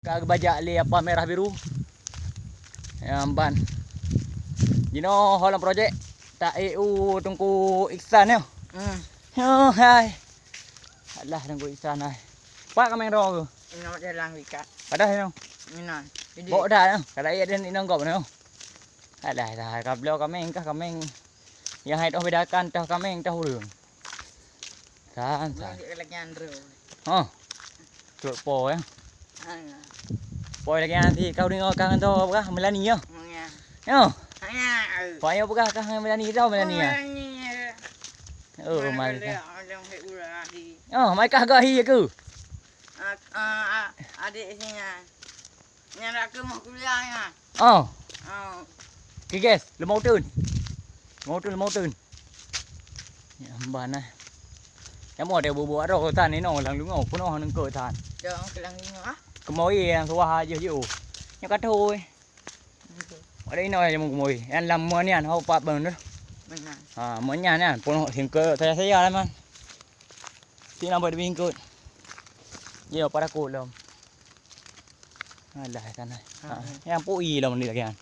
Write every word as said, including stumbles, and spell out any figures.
Ka geubajak lé apa merah biru. Nyang ban. Jinoe ho lam projek. Ta ék u Teungku Iksan nyoe. Hmm. Nyoe hai. Alah Teungku Iksan hai. Pak kaméng droe keuh. Inoe jalan wikat. Padah nyoe. Inoe. Jadi bok dah nyoe. Kada iya dan inong gop nyoe. Alah dah ka bloe kaméng kah kaméng. Nyang hai toh bedakan toh kaméng toh ureueng. San, san. Lagi andro. Oh. Cok po ya. Hanya. Po lagi nanti kau dengar kang tu apa kah Melani ya? Hanya. Yo. Hanya. Pak yo peugah kah Melani tau Melani ya? Melani ya. Oh, Mana mari. Ada orang hek ulah di. Oh, mai kah gahi aku. Ah, ah, ah, adik sini. Nyan dak keumoh kuliah nyan. Oh. Oh. Oke guys, lemau teun. Lemau teun, lemau teun. Ya, ban eh. Ya mau ada bubuk roh tan inoe lam lungo peunoh neungkot tan. Dong kelang ingat ah. Kemoi nyang suah aja jiôh. Nyoe ka thôi. Ada inoe nyang kemoi. Nyang lam mua nian hau pat ban tu. Benar. Ha, mua nian kan peunoh singkot saya-saya lah man. Sini nampak di bingkot. Dia pada kolom. Alah kan. Ha, yang pui lom ni lagi kan.